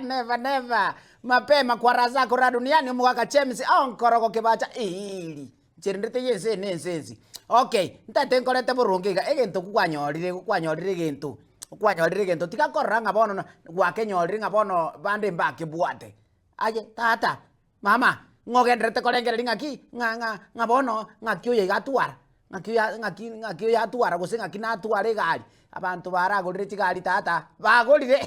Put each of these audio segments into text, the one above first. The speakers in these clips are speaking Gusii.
Never never mapema kwa raha zako raha duniani omogaka James onkorogo kebacha eeri ncherende teiyo ense eye na ense ensi. Okay, ntaete nkorete boronge iga, egento kwanyorire igo kwanyorire egento, kwanyorire egento tiga korora ng'a bono na gwakenyorire ng'a bono bande mbakebwate. Aye tata, mama, ng'o ogendererete korengereria ng'aki, ng'a ng'a ng'a bono ng'aki oyo iga atwara, ng'aki oyo ng'aki ng'aki oyo atwara gose ng'aki natware egari, abanto baragorire chigari tata, bagorire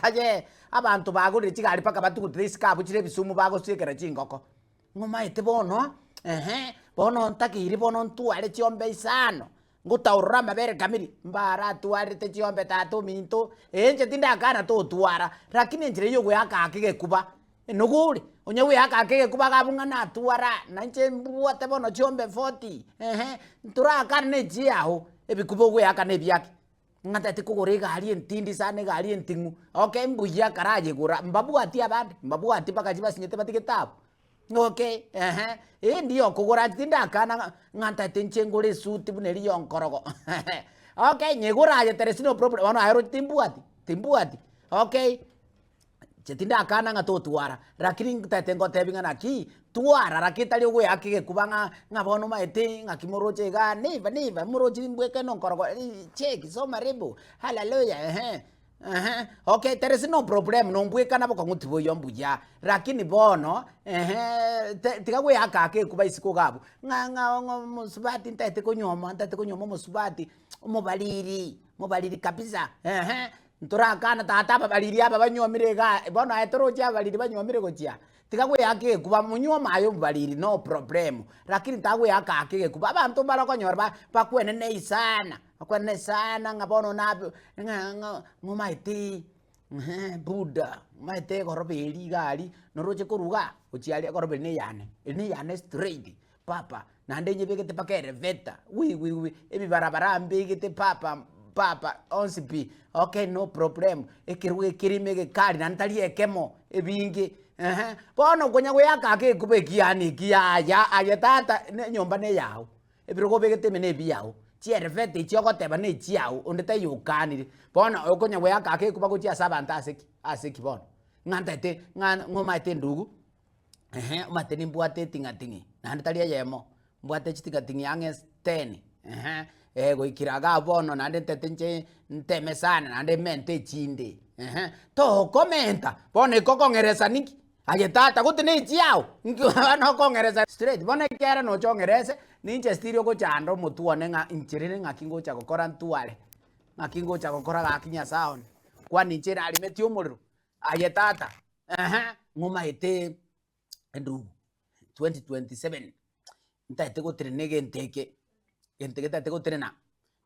aye, abanto bagorire chigari mpaka batugutire isiko abwo chire ebisumu bagosiekera chingoko. Ng'omaete bono, ehe, bono ntakeire bono ntware chiombe isano, ngotaorora amabere kamiri, mbaratwarete chiombe tata ominto, eh inche tindakana totwara, rakini enchera eywo ogoeaka ake egekuba, nigo ore, onye goeaka ake egekuba iga abwo ng'a natwara, na inche mbwate bono chiombe forty, ehe, ntorakane na echiao, ebikuba ogoeaka na ebiake. Ng'a ntagete kogora egari entindi sana egari enting'u, okay mbuya karayegora, mbabwati abande, mbabwati mpaka chibasinyete batige taabu, okay ehe, eh ndiyo okogora inche tindakana ng'a ng'a ntagete inche ngore esuti buna eria ya onkorogo okay nyegore aye there is no problem, bono aye oroche timbwati, timbwati, okay. Inche tindakana ng'a totwara, rakini ntagete ngotebi ng'a naki, twara rakini tari ogoeaka egekuba ng'a ng'a bono omanyete ng'aki moroche igaa neighbour neighbour moroche nimbweke nonkorogo cheki soma rebo hallelujah ehe ehe okay there is no problem nombwekana bokong'u tiboiyo mbuya, rakini bono ehe te tiga goeaka aka egekuba isiko iga abwo, ng'a ng'a ng'a omosubati ntagete konyuoma ntagete konyuoma omosubati omobariri omobariri kabisa ehe. Ntorakana tata ababariri aba banyuomire igaa, bono aye torochi ababariri banyuomire gochia, tiga gweaka egekuba monyuome aye omobariri no problem, rakini tagweaka aka egekuba, abanto mbare okonyora ba bakwenenei sana, bakwenenei sana ng'a bono nabe ng'a ng'a ng'omaete eeh buda, omaete egoroba eria iga aria, noroche korwa igaa gochia aria egoroba eria na eyane, eri na eyane straight. Papa, naende nyebegete mpaka elevator, wi wi wi, ebibarabara mbegete papa papa onsi pi, okay no problem, ekerogo ekere ime egekari naende tari ekemo, ebinge ehe. Bono konya goeaka ake egekuba eki yaani eki yaya aye tata na enyomba na eyao, ebirogo obegete ime na ebiao, chielevator echi ogoteba na echiao, onde taiyo okanire. Bono okonya goeaka ake egekuba gochia ase abanto ase ki ase ki bono? Ng'a ntaete ng'a ng'omaete endugu. Ehe, omanyete nimbwate eting'ating'i, naende tari eyemo, mbwate chiting'ating'i ang'e ase ten, ehe, eh goikera iga abwo bono naende ntete inche nteme sana naende mente echinde, ehe. Tokomenta, bono ekokong'eresa ninki? Aye tata gose na echiao, nki bono okong'eresa straight, bono ekiagera nocha ong'erese, ninche still ogochanda omotwe one ng'a inche rende ng'aki ngocha gokora ntware, ng'aki ngocha gokora gaki nyasaye one, kwani inche narimetie omorero, aye tata. Ehe, ng'omaete endugu 2027, ntagete gotenena egento eke, egento eke ntagete gotenena,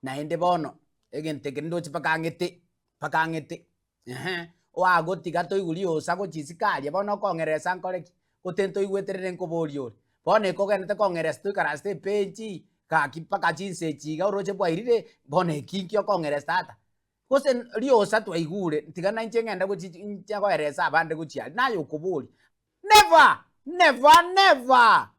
naende bono, egento eke nindoche mpaka ang'ete, mpaka ang'ete, ehe, oagotiga toigwe riosa gochia isiko aria, bono okong'eresa nkore ki? Gose ntoigwete rende nkoboria ore, bono ekogenderete kong'eresa toikaransete ebenchi, gaki mpaka chinsa echi iga oroche bwairire, bono eki nki okong'eresa tata? Gose riosa twaigure, tiga nainche ng'ende gochi inche goeresa abande gochia aria, naye okoboria, Never! Never! Never!